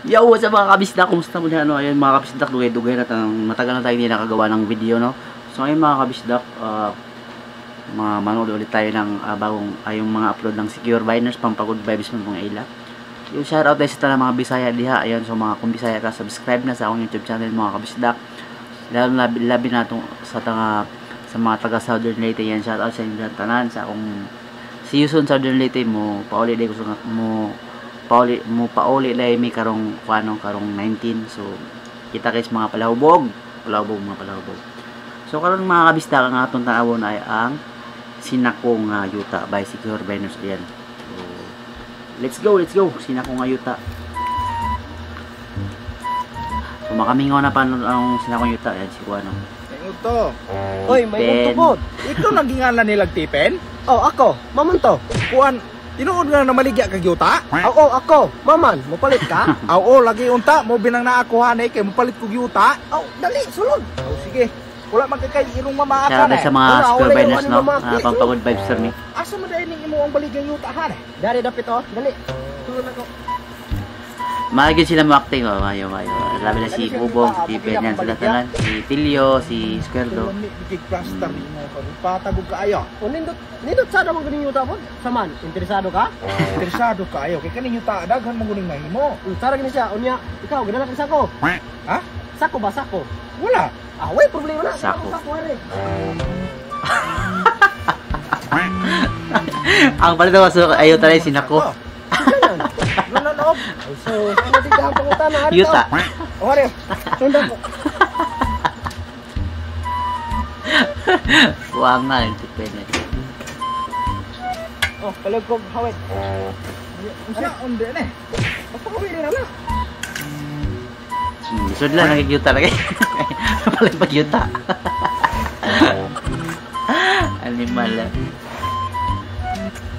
Yo, what's up, mga kabisdak? Kumusta mo dyan? Ano, ayun, mga kabisdak, dugay-dugay na matagal na tayo hindi nakagawa ng video, no? So ngayon, mga kabisdak, mga manood ulit tayo ng bagong yung mga upload ng Secure Biners, pampagod vibes mo pong ila. Yung shoutout tayo sa tanang mga Bisaya diha. Ayun, so mga kung Bisaya ka, subscribe na sa akong YouTube channel, mga kabisdak. Lalo labi, labi na itong sa tanga, sa mga taga Southern Leyte yan. Shoutout sa inyo tanan sa akong see you soon Southern Leyte mo pauli day ko sa mo pauli mo pauli day mi karong kuano karong 19. So kita kay mga palahubog, palahubog, mga palahubog. So karon, mga kabisdak, ang atong tanawon ay ang Sinako nga Yuta by Secure Venus. Ayan. So let's go, let's go. Sinako nga Yuta. So makamingaw na paano ang Sinako Yuta. Ayan si Kuano. May uto. Oy, may uto pod. Ikaw nang gingalan nilang Tipen? Oh, ako. Maman to. Kuan, tinuod nga na maligya kag yuta? Oo, ako. Maman, mopalit ka? Oo, lagi unta mo binang naakuha ni kay mopalit kog yuta. Oh, dali, sulod. Oh, sige. Wala man kay irong mama Shout out ka sa mga Wala, Secure wala yung Biners, ano, no? mama. Pampagod vibes sir ni. Asa man dai ning imo ang baligyang yuta han? Dari dapit oh, dali. Sulod ako. Maagin sila mo-acting, oh. Mayo, mayo. Labi na si Bubong, si Tipen, yan sila tanan. Si Tilio, si Squerdo. Big plaster nimo patagog kaayo. O nindot, nindot sana mo ganing yuta pod. Saman, interesado ka? Interesado kaayo kay kaning yuta daghan mo guning mahimo. Tara gini siya. Unya, ikaw gidala kag sako. Ha? Sako ba sako? Wala. Ah, way problema na. Sako. Sako are. Ang palit na masuk, ayaw talaga sinako. Wala no. So, ano di ka pangutana ari Yuta. O are. Sundan ko. Kuwang na, yung Tipen eh. Oh, palag ko hawit. Unsa unde ne? Pagpakawili na na. Sud lang, nagigiyuta lagi. Palit pag yuta. Animal. Eh.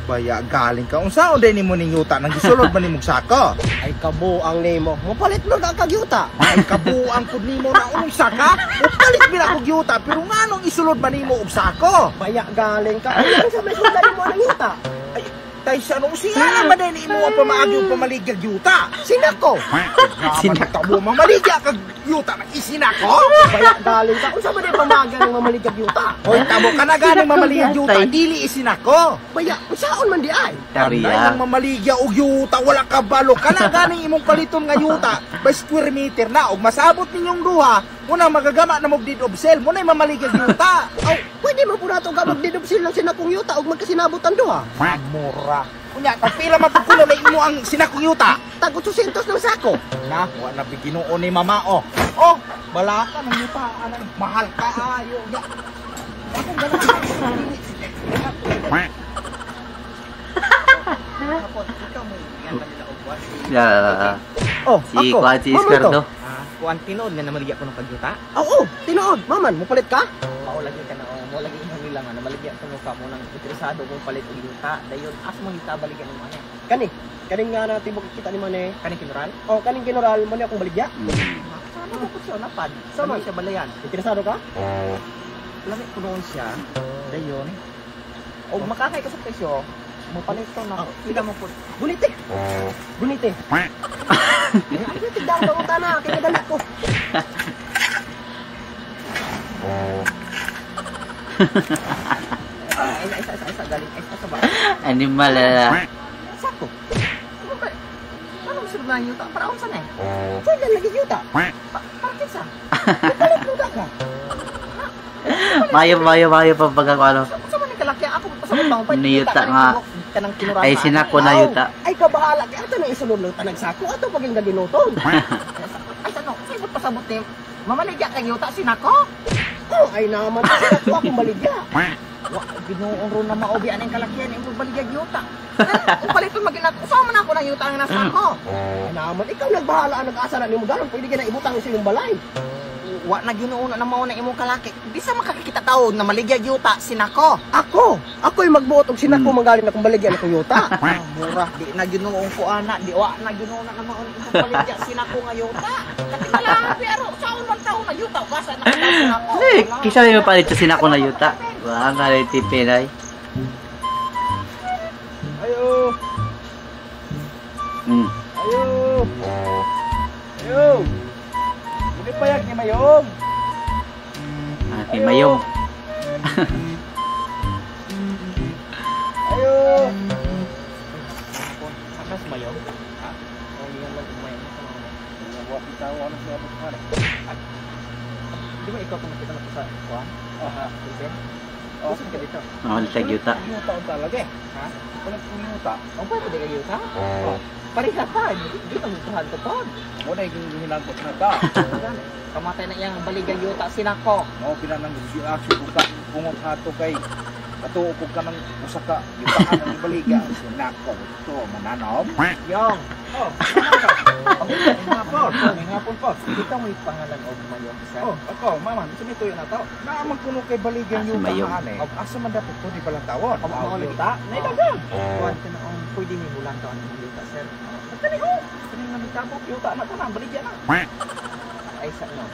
Baya galing ka. Unsa unde nimo ning yuta nang gisulod man nimong sako? Ay kabuang nimo. Mopalit mo ka kag yuta. Ay kabuang pud nimo na unsa ka? Mopalit bila kog yuta pero nganong isulod man nimo og sako? Baya galing ka. Ay sa may sulod nimo ang yuta. Ay tay sa nung siya man din imo ang pamaagi og pamaligya yuta. Sinako. Sinako mo mamaligya kag yuta nang isinako. Baya galing ka. Unsa man di pamaagi ang mamaligya yuta? Hoy tamo ka na ganing Sinako mamaligya yuta yatay. dili isinako. Baya unsaon man di ay? Tariya. Ang mamaligya og yuta wala ka balo kana ganing imong paliton nga yuta by square meter na og masabot ninyong duha muna magagama na mog deed of sale muna mamaligya yuta. Aw, pwede man po nato ka magdidubsil ng sinakong yuta og magkasinabot ang duha. Mura. Unya, tag pila man pud kuno na imo ang sinakong yuta? Tag 800 ng sako. Na, wa na Ginoo ni mama oh. Oh, balaka ng yuta anang mahal kaayo. Nya. Akong ganahan. Yeah. Oh, Si ako. Kuan, si Maman to. Squerdo. Kuan tinuod nga namaligya ko ng kagyuta. Oo, tinuod. Maman, mopalit ka? Mao lagi ka na oh, mao lagi ingon nila nga namaligya ko ka mo nang interesado kong palit og yuta. Dayon as mo yuta baligyan nimo ano. Kani, kaning nga na tibok kita ni Mane. Kaning kinural? Oh, kaning general mo ni akong baligya. Sana mo pud siya napad. Sama. Sama siya balayan. Interesado ka? Lami ko noon siya. Dayon. Og makakay ka sa presyo, mo palit ko na. Pila mo pud. Bunite. Bunite. Ay, tigdang pangutana kay kadali ko. Ay, isa isa isa galing isa sa ba. Animal. Eh. Sako. Ano mo na yuta para unsa na eh? Pwede lagi yuta. Para kinsa? Mopalit mo ka. Mayo, mayo, mayo pa pag ako ano. Unsa man ni kalaki ako pasabot ba mo palit Ni yuta nga. Kanang kinural. Ay, sinako na yuta. Ay kabahala kay ato na isulod lang tanag sako ato paging gaginuton. Ay ano, sa ibot pasabot ni mamaligya kag yuta sinako? Oh, ay naman sinako akong baligya. Wa Ginoong ron na maobi anang kalakihan imong baligya yuta. Kung paliton magin ako, usawa man ako ng yuta nga nasa ako. Ay naman ikaw nagbahala ang nag-asa na nimo daron pwede ka na ibutang sa imong balay. Wa na Ginoo na mao na imong kalaki. Di sa makakikita tawo na maligya yuta sinako. Ako, ako'y magbuot og sinako manggaling akong baligya akong yuta. Ah, mura di na Ginoong ko ana, di wa na Ginoo na mao na imong baligya sinako nga yuta. Katingala pero saon man tawo na yuta basa na sinako. Eh, kisa may mapalit sa sinako na yuta. Wala nga rin Tipen ay. Ayo. Ayo. Ayo. Hindi payag ni Mayong. Ah, kay Mayong. Ayo. Akas Mayong? Ha? Ang iyang mag-umayong. Di ba ikaw kung nakita na ko sa kuwan? Aha. Pilipin? Oh, saan ka dito? Oh, litag yuta. Yuta ang talaga eh. Ha? Walang yuta. Ang pwede ka yuta? Oh. Pareha ta. Di ka mutuhan ko to. Wala yung hinangkot na ta. Kamatay na iyang baligang yuta sinako. Mao pinanang action ko ka pungot hato kay katuo ko ka ng usa ka yutaan ang baliga sinako to mananom. Yong. Oh. Ngapon, ngapon po. Ikaw may pangalan og Mayong sir. Oh, ako, mama, sa may tuyo na tao. Naaman kuno kay baligang Ah, si yuta Mayong. ane. Asa man dapat to di palang tawon. Mao lagi. Yuta, naidagan. Kuwan ka na ang pwede ni bulan taon ng yuta sir. Kani ko. Kani nga nagtabok yuta na tanan baligya na. Ay sa no.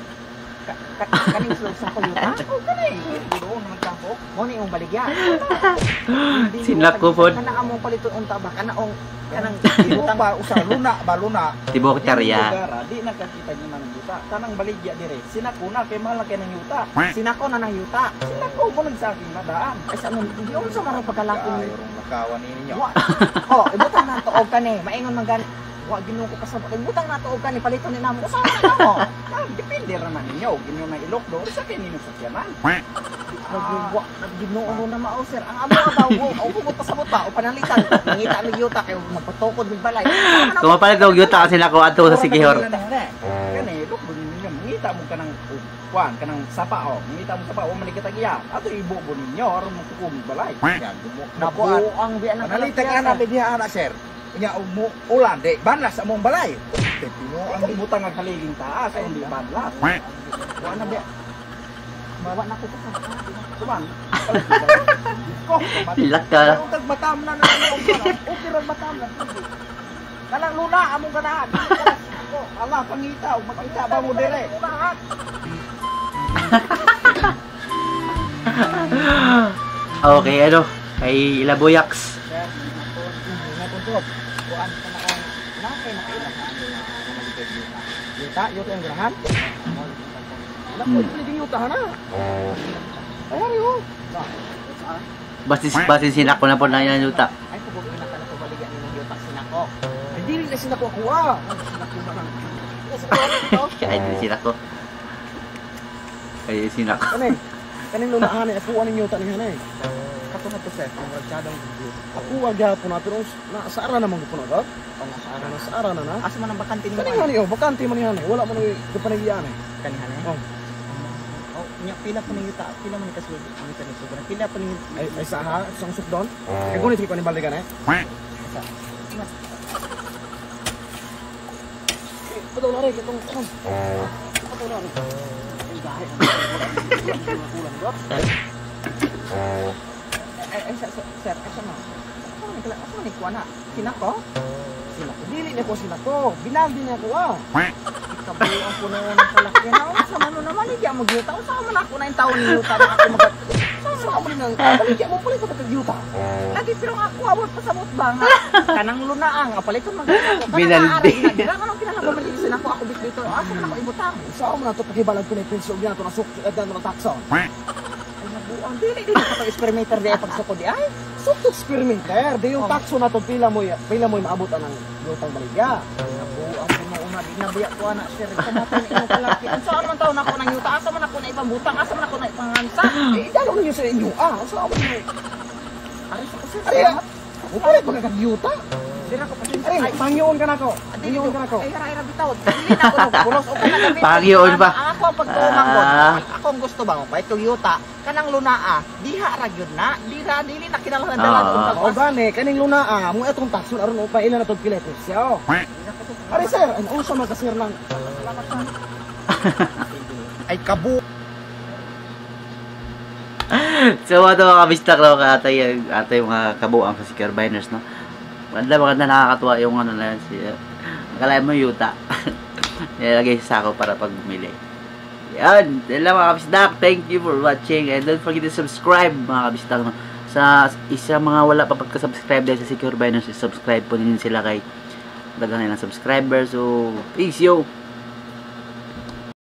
Kaning sulod sa ko yuta. Oh, kani. Doon naman tabok. Mo ni imong baligya. Sinako pod. Kana among paliton unta ba kana ong kanang Yuta ba usa luna ba luna. Tibok karya. Lugar, di nakakita niyo ng yuta. Tanang baligya dire. Sinako na kay mahal na kay ng yuta. Sinako na ng yuta. Sinako mo nang sa akin nadaan. Ay sa ano, di unsa man pagkalaki ni. Ay, rong nakawan ninyo. Wa. Oh, ibutang na to og kani. Maingon man gani. Wa Ginoo ko kasabot. Ibutang na to og kani paliton ni namo. Usa man namo. Ah, depende ra man ninyo. Ginoo na ilok do sa kay ninyo sakyanan. Wa Ginoo na mao sir. Ang amo ba wo og pasabot pa o panalitan. Mangita mig yuta kay magpatukod mig balay. Kung mapalit og yuta kasi nako adto sa Sigihor. Kani ilok do ninyo. Mangita mo kanang kuan kanang sapa o. Mangita mo sapa o manikita giya. Ato ibubo ninyo aron mo kukum balay. Nabuang biya ng Panalitan ka na diha ana sir. Nya mo ulan di banlas among balay. Pino ang butang ang haliging taas ang di banlas. Wa na biya. Bawa na ko pa. Kuman. Ko. Laka. Ang tagbatam na na okay ra batam na. Kanang luna among ganahan. Ako, ala pangita og makita ba mo dire. Okay, ano? Kay Ilaboyaks. Kuan ka na ang na kay nakailan na Yuta, yuta yung ganahan. Wala ko yung yuta na. Ay, hari oh. Basin sinako na po na yan yuta. Ay kubog ina ka na ko baligyan ni yuta sinako. Ay, dili na sinako ako ah. Ay, di sinako. Ay, sinako. Kani, kaning lunahan eh, ako aning yuta ni hanay. Kato na to sir, kung ratsadong yuta. Ako ang gihapon na pero na sa ara naman gupon na. O nga sa ara. Na sa ara na na. Asa man ang bakante ni Kaning hani oh, bakante man ni hanay. Wala man oy kapanagiyaan eh. Kani hanay. Oh. Oh, nya pila pa ni yuta, pila man ni kasulod ang yuta ni sobra. Pila pa ni Ay, ay sa ha, sa sukdon. Kay gunit ko ni balikan eh. Pataw na rin, itong kan. Pataw na rin. Ay, gahe. Ay sir, asa man? Asa man ni kuana? Sinako? Sinako, dili na ko sinako. Binaldi na ko ah. Ikabuang puno ng kalaki na. Unsa man naman hindi mo gyuta. Unsa man ako na yung taon ni yuta na ako mag Sa mo nang baligya mo pala sa pagkagyuta. Lagi pero ako awat pasabot ba nga kanang lunaang apaliton man ako. Binaldi. Dira man ang kinahanglan bumalik sinako ako bit dito. Asa man ako ibutang? Sa mo na to pakibalag ko na penso og to na suk at na takson. Ay nabuang dili dili ka to experimenter di ay pagsukod di ay. Suktok experimenter, di yung takso na to pila mo maabot ang yutang baligya. Nabuang puno una di nabiya ko ana sir. Kamatay ni imong kalaki. Unsa man taon ako nang yuta? Asa man ako na ibang butang? Asa man ako na ipangansa? Eh, dalo ninyo sa inyo ah. Sa mo ninyo. Ari sa ko sir. Ari, mo pala pagkagyuta. Sir ako pasensya. Ari, pangyoon ka nako. Pangyoon ka nako. Ay, ra bitaw. Dili na ako nagpulos o kana gabi. Pangyoon ba? Ang ako ang pagtuumang ko. Ah. Ako ang gusto ba mo pa itong yuta kanang lunaa. Diha ra gyud na. Dira dili na kinahanglan dalan og Ah. O gani, kaning lunaa, mo atong takson aron o paila na tong pila presyo. Ari sir, ay unsa man ka sir nang Ay kabu. So, ano mga kabistak no, atay, atay mga kabuang sa Secure Biners, no? Maganda, maganda, nakakatuwa yung ano na yan. Si, akalain mo yuta. Nilalagay sa sako para pag bumili. Yan, yan lang mga kabisdak. Thank you for watching and don't forget to subscribe mga kabisdak. No? Sa isa mga wala pa pagka-subscribe dahil sa Secure Biners, subscribe po din sila kay daghan nilang subscriber. So, peace yo!